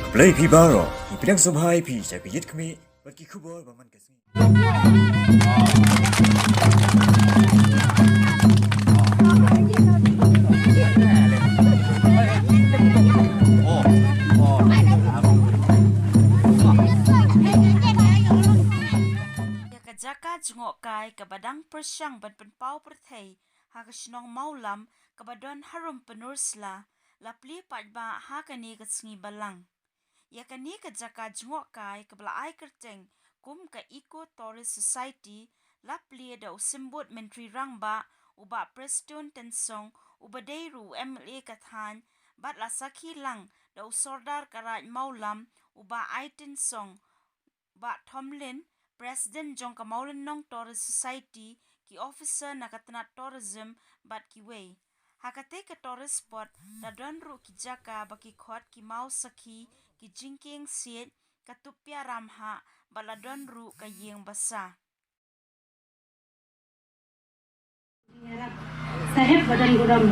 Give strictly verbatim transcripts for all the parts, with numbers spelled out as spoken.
Khublei phi baroh, ngi pdiang sngewbha ïa phi sha ka Ïit Khmih bad ki khubor ba man ka sngi. Ïa ka jaka jngohkai kaba dang pyrshang ban pynpaw pyrthei ha ka shnong Mawlam kaba don harum Pynursla, la plie paidbah ha kane ka sngi Balang. Ïa kane ka jaka jngohkai kaba la ai kyrteng kum ka Eco Tourist Society, la plie da u Symbud Myntri Rangbah, u Bah Prestone Tynsong, uba dei ruh u M L A ka thaiñ, bad la sakhi lang da u Sordar ka Raid Mawlam, u Bah Ai Tynsong, Bah Thomlin, President jong ka Mawlynnong Tourist Society, ki officer na ka tnat tourism bad kiwei. Ha katei ka tourist spot la don ruh ki jaka ba ki khot ki maw sakhi, ki jingkieng siej, ka tupia ramhah, bad la don ruh ka ïing basa. Saheb ba don burom.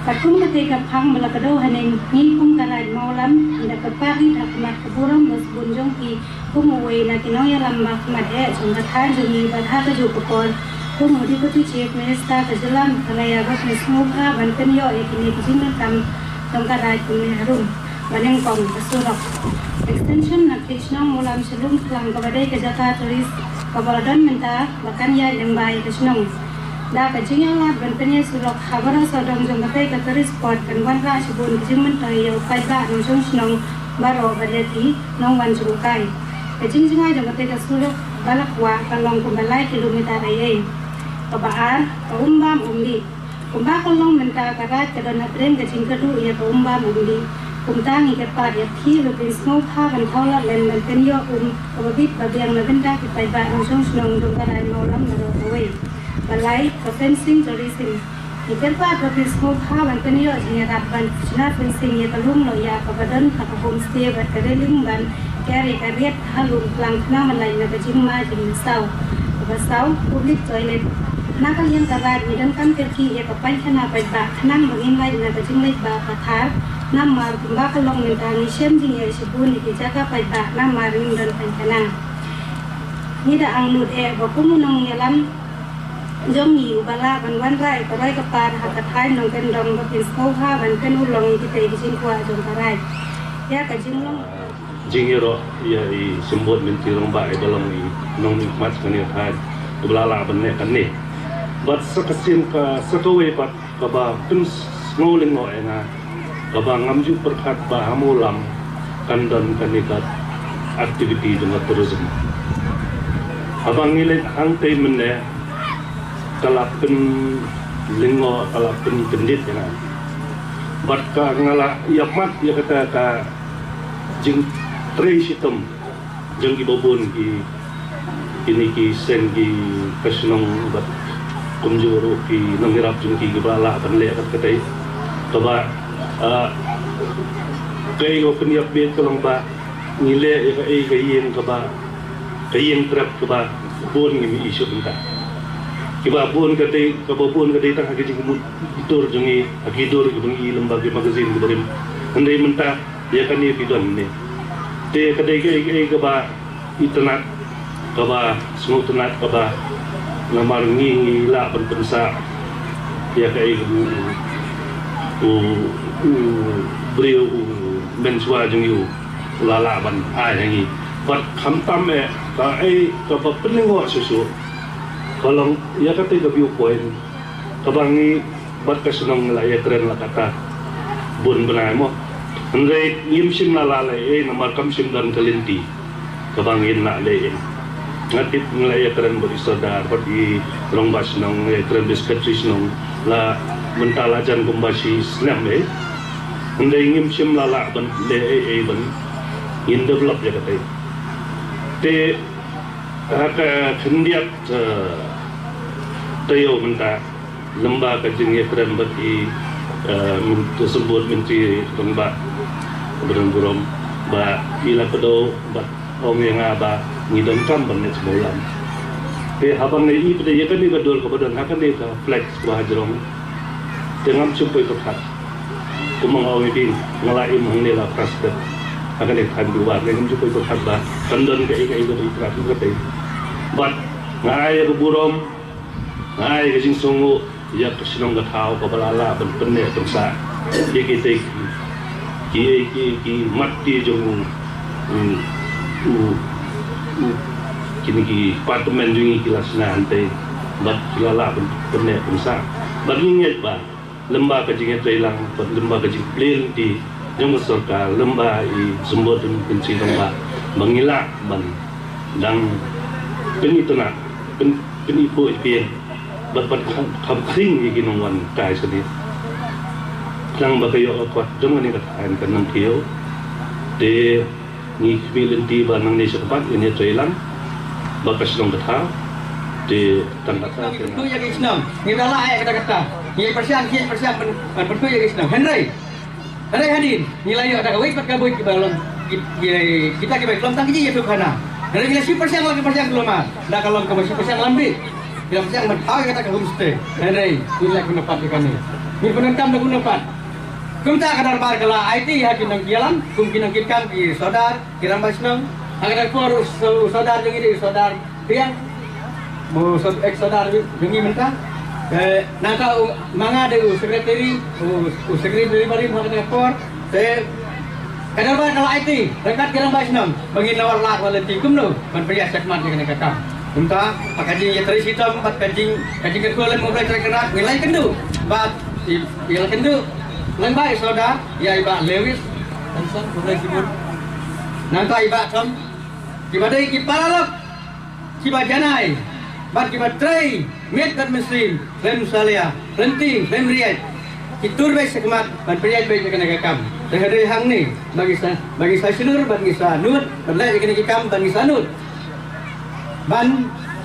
Katkum katei ka phang ba la kdew haneng, ngi kum ka Raid Mawlam ngi da kyrpad rit ha khmat ka burom ba sbun jong phi kum uwei na ki nongïalam ba khmat eh jong ka thaiñ jong ngi bad ha kajuh ka por kum u Deputy Chief Minister ka jylla Meghalaya ba phin sngewbha ban pynïoh ïa kine ki jingdonkam jong ka Raid kumne harum. Ba nyngkong ka surok extension na ka shnong Mawlam sha Lum Phlang kaba dei ka jaka tourist kaba la don mynta ba kan ïaid lyngba ïa ka shnong. Da ka jingïalap ban pynïaid surok ha baroh sawdong jong katei ka tourist spot kan wanrah shibun ka jingmyntoi ïa u paidbah nongshong shnong baroh bad ïa ki nongwan jngohkai. Ka jingjngai jong katei ka surok ba la kwah ka long kumba lai kilometer eiei. Kaba ar, ka um bam um dih. Kumba ka long mynta ka Raid ka don hapdeng ka jingkyrduh ïa ka um bam um dih. Kumta ngi kyrpad ïa phi ba phin sngewbha ban thaw lad lem ban pynïoh um kaba bit ba biang na bynta ki paidbah nongshong shnong jong ka Raid Mawlam baroh kawei. Ba lai, ka fencing tourism. Ngi kyrpad ba phin sngewbha ban pynïoh jingïarap ban shna fencing ïa ka lum loh ïa kaba don ha ka homestay bad ka railing ban ker ïa ka riat ha Lum Phlang khnang ban lait na ka jingma jingsaw. Kaba saw, public toilet. Na ka liang ka Raid ngi donkam kyrkieh ïa ka painkhana paidbah khnang ba ngin lait na ka jingleit ba pathar. Namar kumba ka long mynta ngi shem jingeh shibun ïa ki jaka paidbah namar ngim don painkhana. Ngi da angnud eh ba kum u nongïalam jong ngi uba lah ban wanrah ïa ka roi ka par ha ka thaiñ nongkyndong ba phin sngewbha ban pynurlong ïa kitei ki jingkwah jong ka Raid. Ïa ka jinglong. Jingïaroh ïa i Symbud Myntri Rangbah iba long i nongmihkhmat kane ka thaiñ uba la lah ban leh kane. Bad sa ka sien ka sa kawei pat kaba pynsngew lyngngoh ïa nga kaba ngam ju pyrkhat ba ha Mawlam kan don kane ka activity jong ka tourism. Haba ngi leit hangtei mynne ka la pynlyngngoh ka la pynkyndit ïa nga. Bad ka nga la ïamat ïa kata ka jingtrei shitom jong kiba bun ki kine ki seng ki ka shnong bad kumjuh ruh ki nongïarap jong ki kiba lah ban leh kat katei. Kaba ah, kaei kaba pynïap beit ka long ba ngi leh ïa kaei ka ïing kaba ka ïing trep kaba bun ngi mih shuh mynta. Kiba bun ka dei kaba bun ka dei tang ha ka jingmutdur jong ngi ha ki dur kiba ngi lem bad ki magazine kiba rim. Hynrei mynta ïa kane phi don ne. Te ka dei kaei kaei kaba itynnad kaba sngewtynnad kaba namar ngi ngi lah ban pynsah ïa kaei kaba u u u briew u mynshuwa jong ngi u la lah ban ai ha ngi. Bad khamtam eh kaei kaba pynlyngngoh shuh shuh ka long ïa katei ka viewpoint kaba ngi bad ka shnong ngi la ïakren la katta bun bnai mo. Hynrei ngim shym la lah leh ei namar kam shym don ka lynti kaba ngin lah leh ei. Nga tip ngi la ïakren bad i sordar bad i rangbah shnong, ngi la ïakren bad i secretary shnong la mynta la jan kumba shi snem ei. Hynrei ngim shym la lah ban leh ei ei ban ngin develop ïa katei. Te ha ka khyndiat eh, taïew mynta lem bad ka jingïakren bad i eh, Mynt- Symbud Myntri Rangbah Badan Burom ba i la kdew bad ong ïa nga ba ngi donkam ban leit sha Mawlam. Te haba nga ïohi pat ïa kane ka dur kaba don ha kane ka flex ba ha jrong te ngam shym poi pyrkhat. Kumba nga ong ïa phi nga la im hangne la frustrated. Kane ka thaiñ Dubai, nga ngam ju poi pyrkhat ba kan don kaei kaei kaba i trai pyrkhat ei. Bad nga ai ka burom, nga ai ka jingsngewnguh ïa ka shnong ka thaw kaba la lah ban pynneh pynsah ïa kitei ki, ki, ki, ki mat ti jong u, u, u, u, kine ki department jong ngi ki la shna hangtei bad ki la lah ban pynneh pynsah. Bad ngi ngeit ba lem bad ka jingïatreilang bad lem bad ka jingplie lynti jong ka sorkar, lem bad i Symbud Rynsied Lyngba, ba ngi lah ban dang pynitynnad, pyn, pynipoh ipien bad ban kham, kham khring ïa ki nongwan kai sani. Khnang ba ka ïoh ka kot jong kane ka thaiñ kan nang kiew. Te ngi khmih lynti ba nangne shakhmat ngin ïatreilang bad ka shnong ka thaw. Te tang kata te. Pynkhih ïa ki shnong. Ngi la lah ïa kata kata. Ngi pyrshang, ngi pyrshang pyn, pyn, pynkhih ïa ki shnong. Hynrei, hynrei hadien ngi la ïoh da kawei pat ka buit kiba long ki, ki, kita kiba long tang ki ïathuhkhana. Hynrei ngi la shu pyrshang, la ki pyrshang kulmar. Da ka long kaba shu pyrshang lam bih. Ngi la pyrshang ban thaw ïa kata ka homestay. Hynrei ngi la kynnoh pat ïa kane. Ngi pyndonkam da kumno pat. Kumta ka dorbar ka la aiti ha ki nongïalam, kum ki nongkitkam, ki sordar, ki rangbah shnong. Ha kata ka por u, u sordar jong ngi dei u sordar Riang, u sor, ex sordar jong ngi mynta. Eh, nangta u, ma nga dei u secretary, u, u secretary barim ha kata ka por. Te ka dorbar ka la aiti ryngkat ki rangbah shnong ba ngin ïa lad lynti kumno ban pynïaid shakhmat ïa kane ka kam. Kumta ha ka jingïatrei shitom bad ka jing, ka jingkyrkhu lem U Blei Trai Kynrad, ngi la ïakynduh bad i, i la ïakynduh lyngba i sordar ïa i Bah Lewis Hanson, U Blei shibun. Nangta i Bah Tom, kiba dei ki paralok kiba janai bad kiba trei miet bad mynsiem, khlem salia, khlem tieng, khlem riat. Ki tur beit shakhmat ban pynïaid beit ïa kane ka kam. Te hynrei hangne ba ngi sa, ba ngi sa shlur, ba ngi sa nud, ban leh ïa kane ka kam ba ngi sa nud. Ban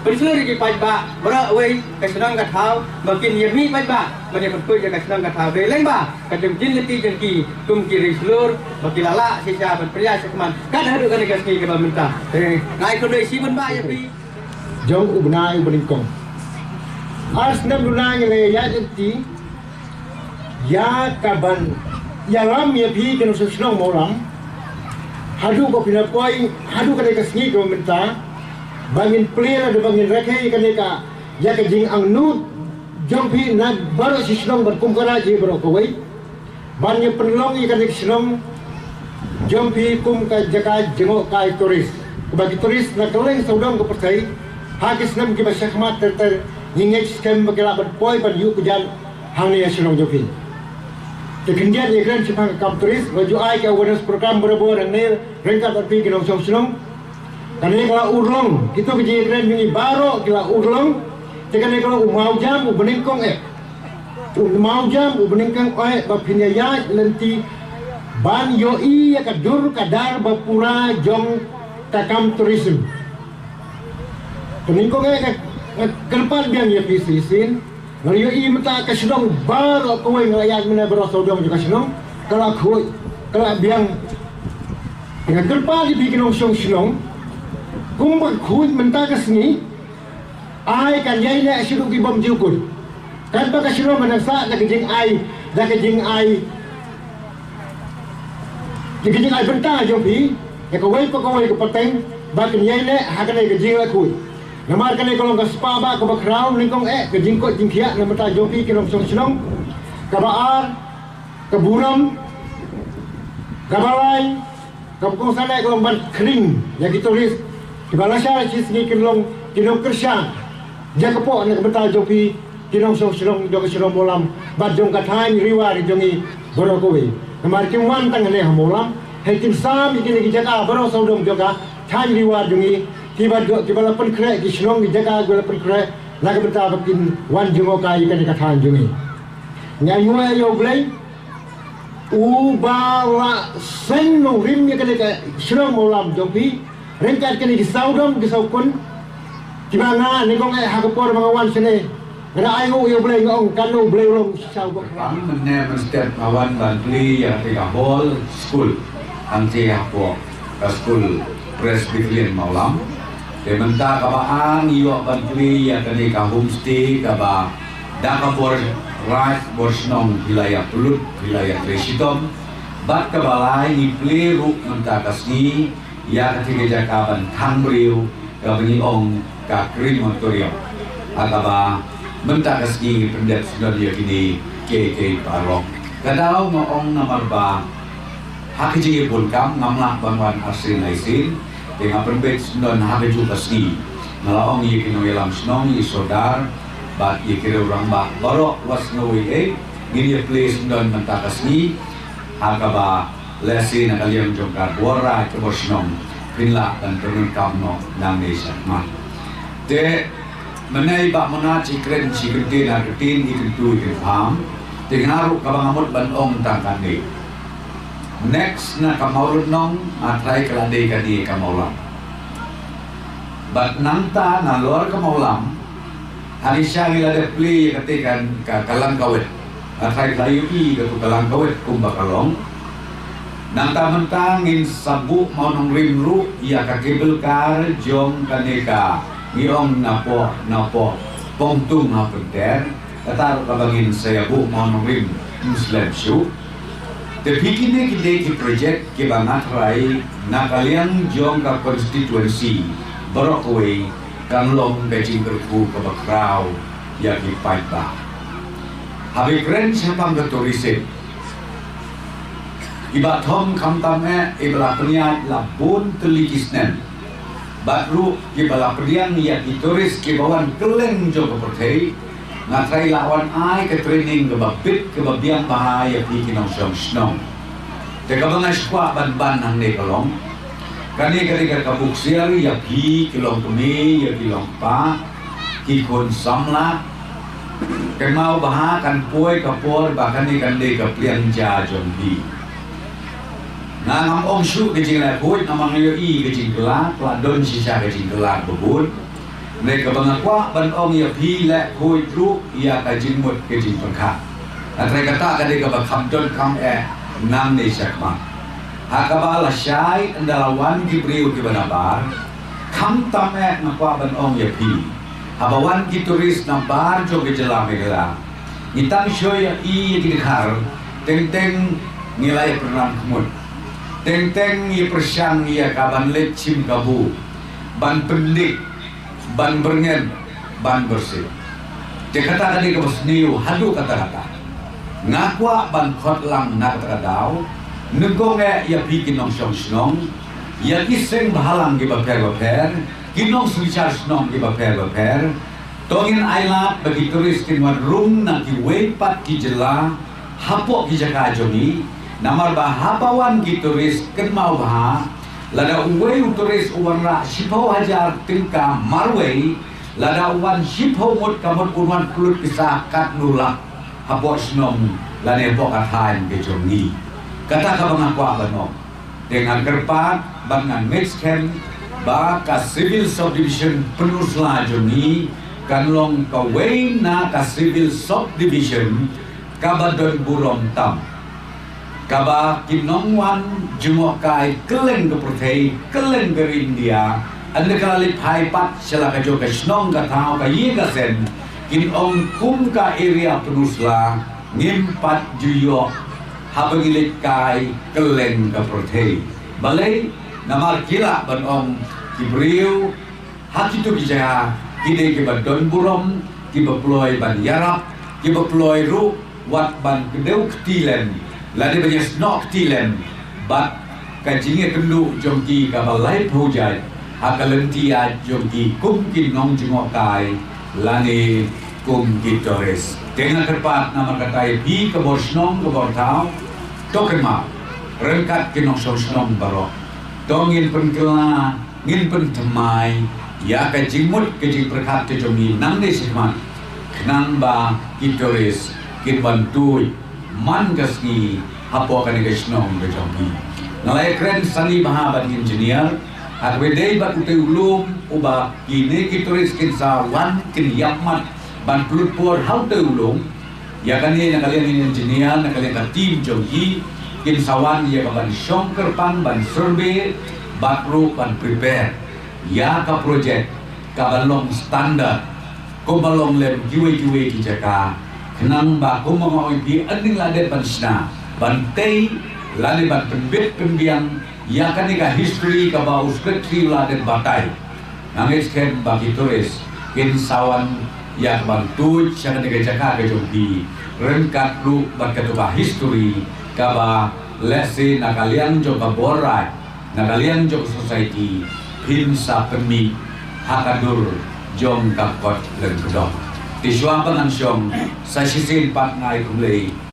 pynshlur ïa ki paidbah baroh kawei ka shnong ka thaw ba kin ïa mih paidbah ban ïa pynpoi ïa ka shnong ka thaw. Dei lyngba ka jingpynlynti jong ki kum ki riewshlur ba ki la lah shisha ban pynïaid shakhmat kat haduh kane ka sngi kaba mynta. Te nga ai khublei shibun bah ïa phi. Jong u bnai u banyngkong. Ar snem duna ngi la ïaid lynti ïa kaban ïalam ïa phi ki nongshong shnong Mawlam. Haduh ba phin ïa poi haduh kane ka sngi kaba mynta ba ngin plie lane ba ngin rakhe ïa kane ka, ïa ka jingangnud jong phi na baroh shi shnong bad kum ka Raij hi baroh kawei. Ban ïa pynlong ïa kane ka shnong jong phi kum ka jaka jngohkai tourist. Kaba ki tourist na kylleng sawdong ka pyrthei ha ki snem kiba shakhmat ter ter ngi ngeit skhem ba ki lah ban poi ban ïuh kjat hangne ha shnong jong phi. Te khyndiat ïa kren shaphang ka kam tourist, nga ju ai ka awareness program barabor hangne ryngkat bad phi ki nongshong shnong. Kane ka la urlong, kito ki jingkren jong ngi baroh ki la urlong. Te kane ka la u mawjam u banyngkong eh. U mawjam u banyngkong eh ba phin ïa ïaid lynti ban ïohi ïa ka dur ka dar ba pura jong ka kam tourism. Banyngkong eh, nga, nga kyrpad biang ïa phi shisien. Nga la ïohi mynta ka shnong baroh kawei, nga la ïaid mynne baroh sawdong jong ka shnong. Ka la khuid, ka la biang. Nga kyrpad ïa phi ki nongshong shnong, kumba khuid mynta ka sngi, ai kan ïai leh shaduh ki bym ju kut. Katba ka shnong kan nang sah da ka jingai, da ka jingai, da ka jingai bynta jong phi ïa kawei pa kawei ka pateng ba kin ïai leh ha kane ka jingleh khuid. Namar kane ka long ka spah bah kaba khraw nyngkong eh ka jingkoit jingkhiah na bynta jong phi ki nongshong shnong. Kaba ar, ka burom, kaba lai, kaba kongsan eh ka long ban khring ïa ki tourist kiba lashai shi sngi kin long ki nongkyrshan jaka poh na ka bynta jong phi ki nongshong shnong jong ka shnong Mawlam bad jong ka thaiñ Ri War jong ngi baroh kawei. Namar kim wan tang hangne ha Mawlam, hynrei kim sam ïa kine ki jaka baroh sawdong jong ka thaiñ Ri War jong ngi, kiba, kiba la pynkhreh ki shnong ki jaka kiba la pynkhreh na ka bynta ba kin wan jngohkai ïa kane ka thaiñ jong ngi. Nga ai nguh ïa U Blei uba la seng nongrim ïa kane ka shnong Mawlam jong phi ryngkat kine ki sawdong ki sawkun kiba nga nyngkong eh ha ka por ba nga wan shane. Nga da ai nguh ïa U Blei, nga ong katno U Blei u long shisha uba kyrpang. Mynne mynstep nga wan ban plie ïa kane ka hall school hangtei hapoh ka skul Presbyterian Mawlam. Te mynta kaba ar ngi ïoh ban plie ïa kane ka homestay kaba da ka bor raij bor shnong phi la ïa pynlut, phi la ïa trei shitom. Bad kaba lai, ngi plie ruh mynta ka sngi ïa katei ka jaka ban thang briew kaba ngi ong ka crematorium, ha kaba mynta ka sngi ngi pyndep sngewdon ïa kine kiei kiei baroh. Ka daw nga ong namar ba ha ka jingïabun kam ngam lah ban wan arsien laisien. Te nga pynbeit sngewdon ha kajuh ka sngi. Nga la ong ïa ki nongïalam shnong, ïa ki sordar bad ïa ki rangbah baroh, wat sngew ei ei, ngin ïa plie sngewdon mynta ka sngi ha kaba lehse na ka liang jong ka bor raid ka bor shnong phin lah ban pyndonkam noh nangne shakhmat. Te mynne i Bah Monat shi kren shi kyntien ar kyntien, i kyntu i kynpham. Te nga ruh kaba nga mut ban ong tang kane. Next na ka Mawryngknong, nga trai ka la dei kane ka Mawlam. Bad nangta nalor ka Mawlam, hynrei sha ngi la dep plie ïa katei ka, ka, ka Langkawit. Nga trai ka la ïohi katu ka Langkawit kumba ka long. Nangta mynta ngin sa buh mawnongrim ruh ïa ka cable car jong kane ka, ngi ong napoh, napoh Pongtung ha Pynter. Kata ruh kaba ngin sa ïa buh mawnongrim ym slem shuh. Te phi, kine ki dei ki project kiba nga trai na ka liang jong ka constituency baroh kawei, kan long ka jingkyrkhu kaba khraw ïa ki paidbah. Haba kren shaphang ka tourism, i Bah Thom khamtam eh, iba la pynïaid la bun tylli ki snem, bad ruh kiba la pdiang ïa ki tourist kiba wan kylleng jong ka pyrthei. Nga trai la wan ai ka training kaba bit kaba biang bha ïa phi ki nongshong shnong. Te kaba nga sngewkwah ban ban hangne ka long, kane ka dei ka, ka bok ksiar ïa phi ki longkmie, ïa ki longkpa, ki khun samla. Kynmaw bha, kan poi ka por ba kane kan dei ka pliang ja jong phi. Nga ngam ong shuh ka jingleh khuid namar nga ïohi ka jingkylla, ka la don shisha ka jingkylla ba bun. Hynrei kaba nga kwah ban ong ïa phi, leh khuid ruh ïa ka jingmut ka jingpyrkhat. Hynrei kata ka dei kaba kham donkam eh nangne shakhmat. Ha kaba lashai ynda la wan ki briew kiba nabar, khamtam eh nga kwah ban ong ïa phi, haba wan ki tourist nabar jong ka jylla Meghalaya, ngi tang shu ïohi ïa ki dkhar, teng teng ngi la ïa pynrang khmut, teng teng ïa pyrshang ïa ka ban leit shim kabu, ban pyndik, ban byrngem, ban byrsieh. Te kata ka dei kaba sniew haduh katta katta. Nga kwah ban khot lang na kata ka daw, nyngkong eh ïa phi ki nongshong shnong, ïa ki seng bhalang kiba pher bapher, ki nongsynshar shnong kiba pher bapher. To ngin ailad ba ki tourist kin wan rung na kiwei pat ki jylla hapoh ki jaka jong ngi, namar ba haba wan ki tourist, kynmaw bha, lada uwei u tourist u wanrah shiphew hajar tyngka marwei, lada u wan shiphew ngut, ka mut un wan pynlut pisa katno lak hapoh shnong lane hapoh ka thaiñ ka jong ngi. Kata kaba nga kwah ban ong. Te nga kyrpad bad nga ngeit skhem ba ka Civil Subdivision Pynursla jong ngi kan long kawei na ka Civil Subdivision kaba don burom tam, kaba ki nongwan jngohkai kylleng ka pyrthei, kylleng ka ri India, ynda ka la leit phai pat sha la ka jong ka shnong ka thaw, ka ïing ka sem, kin ong kum ka area Pynursla ngim pat ju ïoh haba ngi leit kai kylleng ka pyrthei. Balei? Namar ki lah ban ong, ki briew ha kito ki jaka ki dei kiba don burom, kiba kloi ban ïarap, kiba kloi ruh wat ban kdew kti lem, lane ban ïasnoh kti lem bad ka jingïakynduh jong ki kaba laiphew jait ha ka lynti ïaid jong ki kum ki nongjngohkai lane kum ki tourist. Te nga kyrpad namar kata ïa phi ka bor shnong ka bor thaw, to kynmaw, ryngkat ki nongshong shnong baroh, to ngin pynkylla, ngin pynthymmai ïa ka jingmut ka jingpyrkhat ka jong ngi nangne shakhmat, khnang ba ki tourist kin wan tuid man ka sngi hapoh kane ka shnong ka jong ngi. Nga la ïakren sani bha bad engineer, ha kaba ïadei bad utei u lum uba kine ki tourist kin sa wan, kin ïap mat ban pynlut por ha utei u lum. Ïa kane na ka liang engineer, na ka liang ka team jong ki, kin sa wan ïa ka ban shong kyrpang, ban survey bad ruh ban prepare ïa ka project kaban long standard, kumba long lem kiwei kiwei ki jaka, khnang ba kumba nga ong ïa phi, ynda la dep ban shna, ban tei lane ban pynbit pynbiang ïa kane ka history kaba u Secretary u la dep batai. Nga ngeit skhem ba ki tourist kin sa wan ïa ka ban tuid sha kane ka jaka ka jong phi ryngkat ruh bad kato ka history kaba lehse na ka liang jong ka borrai, na ka liang jong ka society, phin sa pynmih ha ka dur jong ka kot lyngkdong. Te shuwa ba ngan shong, sa shisien pat nga ai khublei.